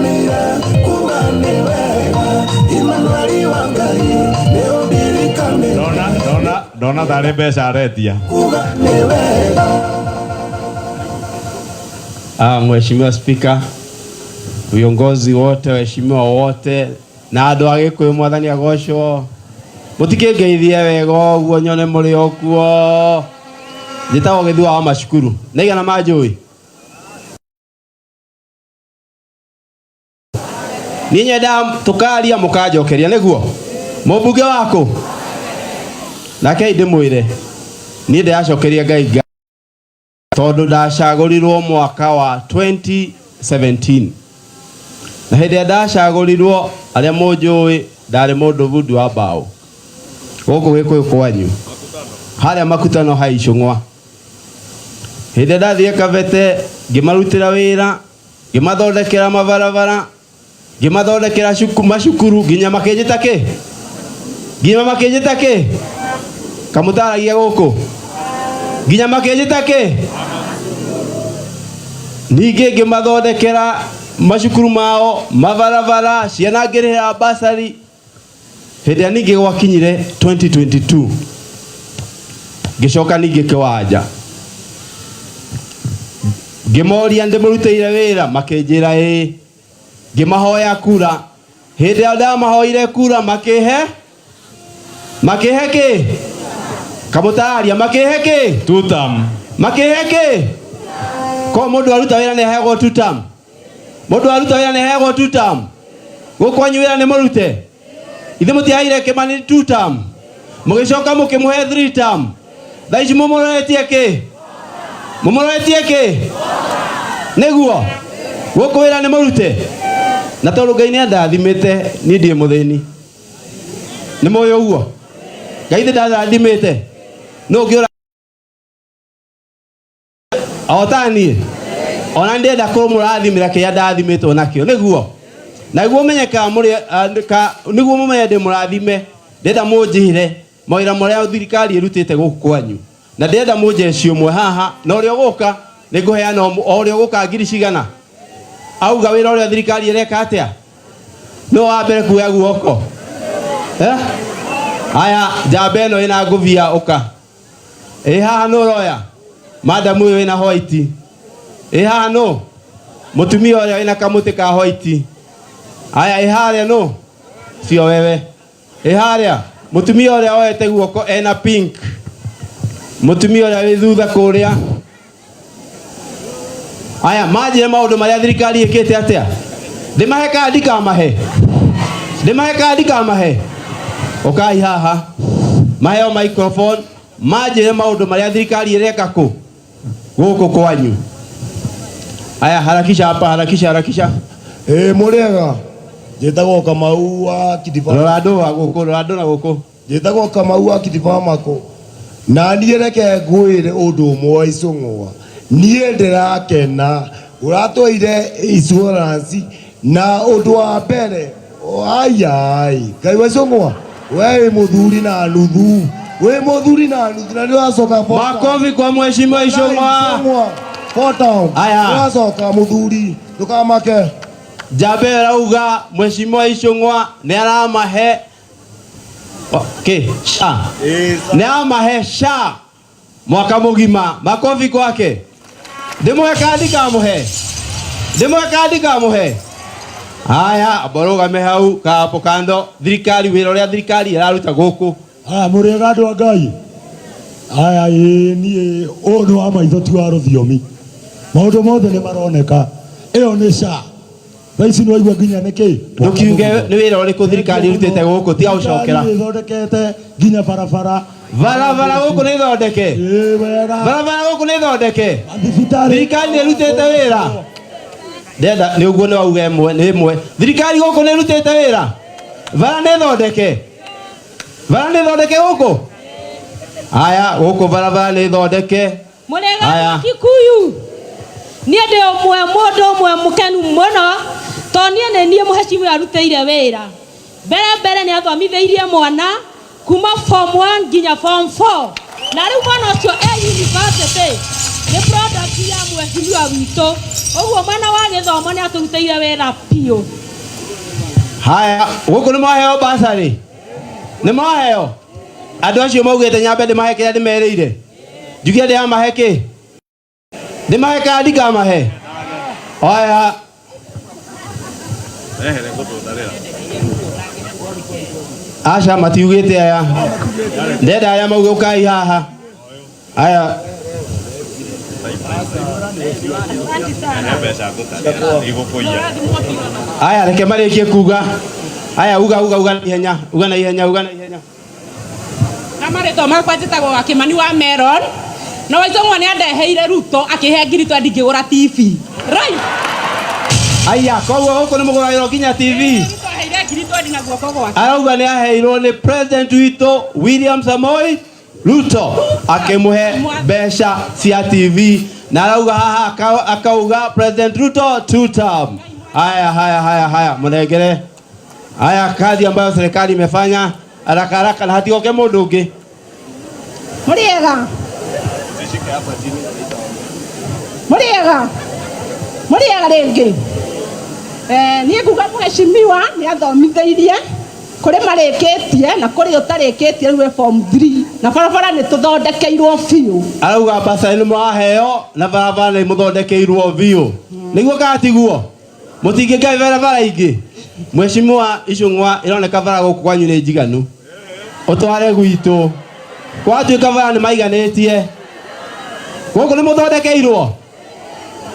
Ndĩrutire kuga nĩ wega Emmanuel wa Ngai nĩ ũndirikanĩte Ndona ndona ndona tarĩ mbeca aretia. Kuga nĩ wega. Mheshimiwa Spika, viongozi wote, waheshimiwa wote na andũ a Gĩkũyũ, mwathani agocwo. Mũtikĩngeithie wega ũguo nyone mũrĩ o kuo. Njĩtagwo Gĩthua wa Macukuru. Nĩ aigana manjũĩ? Niĩ nyendaga tũkaria mũkanjokeria nĩguo. Mũmbunge waku? Nake ndĩmwĩre niĩ ndĩracokeria Ngai ngatho tondũ ndacagũrirwo mwaka wa 2017 na hĩndĩ ĩrĩa ndacagũrirwo arĩa mũnjũĩ ndarĩ mũndũ bundi wa mbaũ gũkũ Gĩkũyũ kwanyu harĩa Makutano ha Icũng'wa. Hĩndĩ ĩrĩa ndathire Kabete ngĩmarutĩra wĩra, ngĩmathondekera mabarabara, ngĩmathondekera macukuru nginya makĩnjĩta kĩ? Nginya makĩnjĩta kĩ? Kamũtaragia gũkũ. Nginya makĩnjĩta kĩ? Ningĩ ngĩmathondekera macukuru mao, mabarabara, ciana ngĩrĩhĩra basari. Hĩndĩ ĩrĩa ningĩ gwakinyire 2022 ngĩcoka ningĩ kĩwanja ngĩmoria ndĩmũrutĩire wĩra, makĩnjĩra ĩĩ. Ngĩmahoya kura. Hĩndĩ ĩrĩa ndamahoire kura makĩhe makĩhe kĩ? Kamũtararia makĩhe kĩ? Two term. Makĩhe kĩ? Ko mũndũ aruta wĩra nĩ aheagwo two term? Mũndũ aruta wĩra nĩ aheagwo two term? Gũkũ kwanyu wĩra nĩ mũrute? Ithe mũtiaheire Kĩmani two term? Mũgĩcoka mũkĩmũhe three term? Thaa ici mũmũroretie kĩ? Mũmũroretie kĩ? Nĩguo gũkũ wĩra nĩ mũrute? Na tondũ Ngai nĩ andathimĩte niĩ ndirĩ mũthĩni. Nĩ mũĩ ũguo? Ngai nĩ ndandathimĩte. Nũ ũngĩ ũra o ta niĩ? Ona ndĩrenda kũmũrathimĩra kĩrĩa ndathimĩtwo nakĩo. Nĩguo? Na nĩguo mũmenye kana mũrĩ, nĩguo mũmenye ndĩ mũrathime, ndĩrenda mũnjĩre mawĩra marĩa thirikari ĩrutĩte gũkũ kwanyu. Na ndĩrenda mũnjeci ũmwe haha, na ũrĩa ũgũka nĩ ngũheana o ũrĩa ũgũka ngiri cigana. Auga wĩra ũrĩa thirikari ĩreka atĩa? Nũ wa mbere kuoya guoko? Aya, njamba ĩno ĩna ngũbia ũka. Ĩ haha nũ ũroya? Madam ũyũ wĩna white. Ĩ haha nũ? Mũtumia ũrĩa wĩna kamũtĩ ka white. Aya, ĩ harĩa nũ? Sio wewe. Ĩ harĩa? Mũtumia ũrĩa woete guoko ena pink. Mũtumia ũrĩa wĩ thutha kũrĩa. Aya, manjĩre maũndũ marĩa thirikari ĩkĩte atĩa? Ndĩmahe kana ndikamahe? Ndĩmahe kana ndikamahe? Ũkai haha. Maheo microphone, manjĩre maũndũ marĩa thirikari ĩreka kũ? Gũkũ kwanyu. Aya, harakisha hapa, harakisha, harakisha. Ĩ mũrĩega, njĩtagwo Kamau wa Kitiba. Rora andũ wa gũkũ, rora andũ na gũkũ. Njĩtagwo Kamau wa Kitiba Mako. Na niĩ reke ngwĩre ũndũ ũmwe wa Icũng'wa. Niĩ ndĩrakena ũratwaire insurance na ũndũ wa mbere ai Ngai wa Icũng'wa, we wĩ mũthuri na nuthu, wĩ mũthuri na nuthu na nĩ ũracoka four term. Makofi kwa mheshimiwa Icũng'wa. Icũng'wa, four term. Aya. Nĩ ũracoka mũthuri, ndũkamake. Njamba ĩyo ĩrauga mheshimiwa Icũng'wa nĩ aramahe kĩ? SHA. Nĩ aramahe SHA mwaka mũgima. Makofi kwake. Ndĩmũhe kana ndikamũhe? Ndĩmũhe kana ndikamũhe? Aya, mborũgame hau kapo kando. Thirikari, wĩra ũrĩa thirikari ĩraruta gũkũ. Aya, mũrĩega andũ a Ngai. Aya, ĩĩ niĩ ũyũ nĩ wa maitho ti wa rũthiomi. Maũndũ mothe nĩ maroneka. Ĩyo nĩ SHA. Thaa ici nĩ waigua nginya nĩ kĩ? Ndũkiuge nĩ wĩra ũrĩkũ thirikari ĩrutĩte gũkũ, tiga gũcokera. Thirikari ĩthondekete nginya barabara. Barabara gũkũ nĩ thondeke. Ĩĩ wega. Barabara gũkũ nĩ thondeke. Thibitarĩ. Thirikari nĩ ĩrutĩte wĩra. Ndenda nĩ ũguo nĩ wauga ĩmwe nĩ ĩmwe. Thirikari gũkũ nĩ ĩrutĩte wĩra. Bara nĩ thondeke. Bara nĩ thondeke gũkũ. Aya, gũkũ barabara nĩ thondeke. Mũrĩega Aya. Kikuyu. Niĩ ndĩ ũmwe mũndũ ũmwe mũkenu mũno tondũ niĩ nĩ niĩ mũheshimiwa arutĩire wĩra. Mbere mbere nĩ athomithĩirie mwana kuma form 1 nginya form 4 na rĩu mwana ũcio e university nĩ product Thengi ya mheshimiwa witũ. Ũguo mwena wa gĩthomo nĩ atũrutĩire wĩra biũ. Haya, gũkũ nĩ mwaheo basarĩ? Nĩ mwaheo? Andũ acio maugĩte nyambe ndĩmahe kĩrĩa ndĩmerĩire. Njuge ndĩamahe kĩ? Ndĩmahe kana ndikamahe? Haya. Aca matiugĩte aya. Ndenda aya mauge ũkai haha. Aya. Aya reke marĩkie kuga. Aya uga uga uga na ihenya, uga na ihenya, uga na ihenya. Na marĩtwa makwa njĩtagwo Wakĩmani wa Meron na Waicũng'wa nĩ andeheire Ruto akĩhe ngiri twendi ngĩgũra TV. Right. Aya, koguo gũkũ nĩ mũgũragĩrwo nginya TV. Ruto aheire ngiri twendi na guoko gwake. Arauga nĩ aheirwo nĩ president witũ William Samoei Ruto akĩmũhe mbeca cia TV na arauga haha akauga President Ruto two term. Haya haya haya haya, mũnengere haya kazi ambayo serikali imefanya haraka haraka na hatigoke mũndũ ũngĩ. Mũrĩega. Mũrĩega. Mũrĩega rĩngĩ. Niĩ nguga mheshimiwa nĩ athomithĩirie kũrĩ marĩkĩtie na kũrĩ ũtarĩkĩtie rĩu form 3 na barabara nĩ tũthondekeirwo biũ. Arauga basarĩ nĩ mũraheo na barabara nĩ mũthondekeirwo biũ. Nĩguo kana tiguo? Mũtingĩngai barabara ingĩ. Mheshimiwa Icũng'wa ĩroneka bara gũkũ kwanyu nĩ njiganu. Ũtware gwitũ. Gwatuĩka bara nĩ maiganĩtie. Gũkũ nĩ mũthondekeirwo?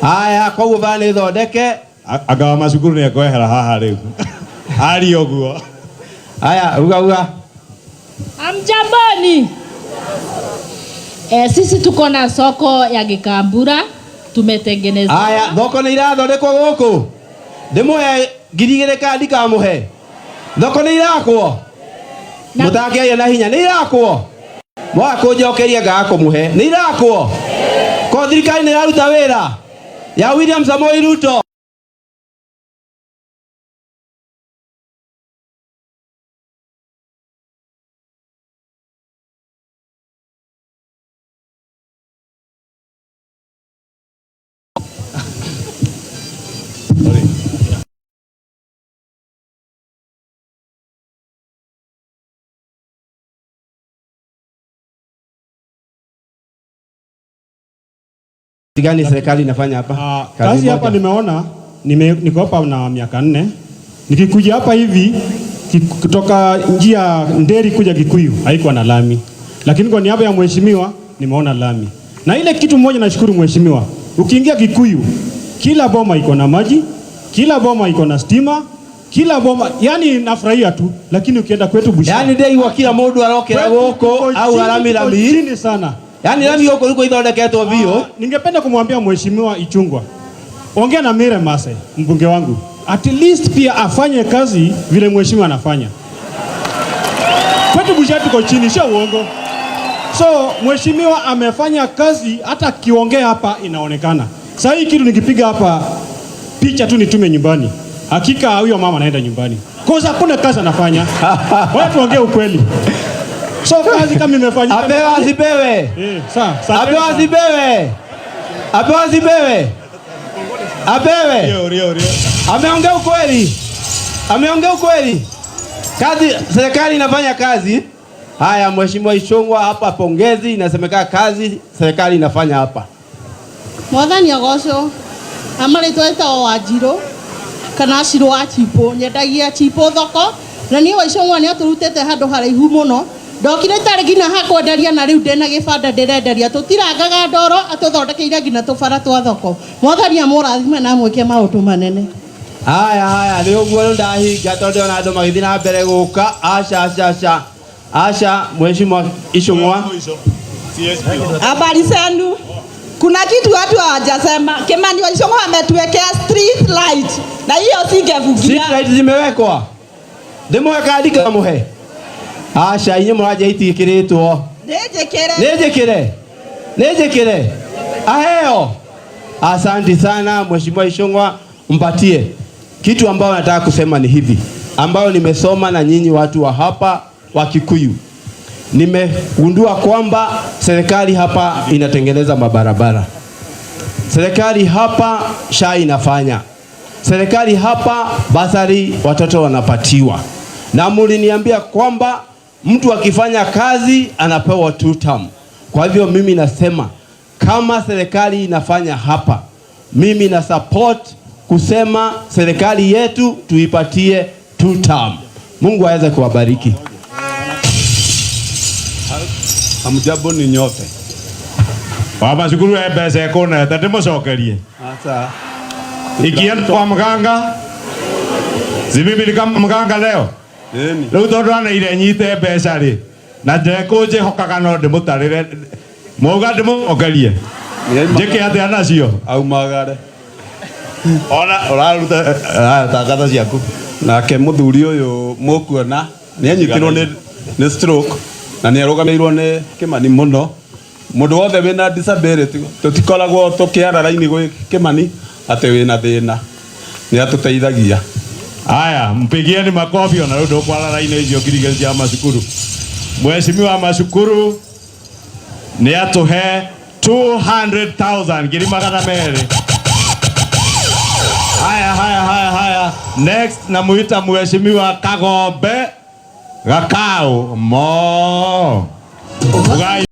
Haya, koguo bara nĩ thondeke. Anga wa macukuru nĩ ekwehera haha rĩu. Aria ũguo. Haya, uga uga. Amjamboni. Sisi tuko na soko ya Gikambura tumetengeneza. Haya, thoko nĩ irathondekwo gũkũ. Ndĩmũhe ngiri igĩrĩ kana ndikamũhe? Thoko nĩ irakwo? Mũtangĩaria na hinya, nĩ irakwo? Mwaga kũnjokeria ngaga kũmũhe. Nĩ irakwo? Ko thirikari nĩ ĩraruta wĩra ya William Samoei Ruto? Gani serikali inafanya hapa? Kazi hapa nimeona, niko hapa na miaka 4. Nikikuja hapa hivi kutoka njia Nderi kuja Kikuyu haikuwa na lami. Lakini kwa niaba ya mheshimiwa nimeona lami. Na ile kitu moja nashukuru mheshimiwa, ukiingia Kikuyu kila boma iko na maji, kila boma iko na stima, kila boma, yani nafurahia tu, lakini ukienda kwetu Busia. Yani ndei wa kila mundu arokera guku au rami rami. Chini sana. Yani rami huko liko ithondeketwo biũ. Ningependa kumwambia mheshimiwa Ichung'wah, ongea na Mire Mase mbunge wangu, at least pia afanye kazi vile mheshimiwa anafanya. Kwetu Busia tuko chini, sio uongo. So mheshimiwa amefanya kazi, hata akiongea hapa inaonekana. Sasa hii kitu nikipiga hapa picha tu nitume nyumbani, hakika huyo mama anaenda nyumbani. Kwa sababu hakuna kazi anafanya. Watu tuongee ukweli. So kazi kama imefanyika. Apewe asipewe. Sawa. Apewe asipewe. Apewe asipewe. Apewe. Ameongea ukweli. Ameongea ukweli. Kazi serikali inafanya kazi. Haya, Mheshimiwa Ichung'wah hapa pongezi, inasemekana kazi serikali inafanya hapa. Mwathani agocwo. Amarĩtwa etagwo Wanjirũ kana Cirũ wa Chipo, nyendagia chipo thoko na niĩ Waicũng'wa nĩ atũrutĩte handũ haraihu mũno. Ndokire itarĩ nginya ha kwenderia na rĩu ndĩna gĩbanda ndĩrenderia, tũtirangaga ndoro, atũthondekeire nginya tũbara twa thoko. Mwathani amũrathime na amwĩke maũndũ manene. Haya, haya, nĩ ũguo rĩu ndahinga tondũ ndĩrona andũ magĩthiĩ na mbere gũka. Aca, aca, aca. Aca, Mheshimiwa Ichung'wah. Habari zenu. Kuna kitu watu hawajasema. Kimani wa Ichung'wah ametuwekea street light na hiyo singevugia. Street light zimewekwa. Ndĩmũhe kandi kamũhe. Aca, inyuĩ mũranja itiĩkĩrĩtwo. Nĩnjĩkĩre. Nĩnjĩkĩre. Nĩnjĩkĩre. Aheo. Asante sana Mheshimiwa Ichung'wah, mpatie. Kitu ambayo nataka kusema ni hivi, ambayo nimesoma na nyinyi watu wa hapa wa Kikuyu. Nimegundua kwamba serikali hapa inatengeneza mabarabara. Serikali hapa SHA inafanya, serikali hapa basari watoto wanapatiwa, na muliniambia kwamba mtu akifanya kazi anapewa two term. Kwa hivyo mimi nasema kama serikali inafanya hapa, mimi na support kusema serikali yetu tuipatie two term. Mungu aweze kuwabariki. Hamjambo ni nyote. Wa cukuru he mbeca ĩkũnete ndĩmũcokerie. Asa. Ikienda kwa mganga, si mimi ni kama mganga leo. Rĩu tondũ aneire nyite mbeca rĩ, na ndekũnjĩhokaga no ndĩmũtarĩre, mwauga ndĩmũcokerie, njĩke atĩa nacio? Aumagare. Ona ũraruta tangatha ciaku. Nake muthuri uyu mukuona ni anyitirwo ni stroke na ni arugamirwo ni Kimani muno. Mundu wothe wina disability tutikoragwo tukiara raini gwi Kimani ati wina thina, ni atuteithagia. Aya, mpigieni makofi ona rĩu ndũkwara raini icio ngiri cia macukuru. Mheshimiwa macukuru nĩ atũhe 200,000, 200,000. Haya, haya, haya, haya. Next namuita Mheshimiwa Kagombe Gakau Mo. Ugai.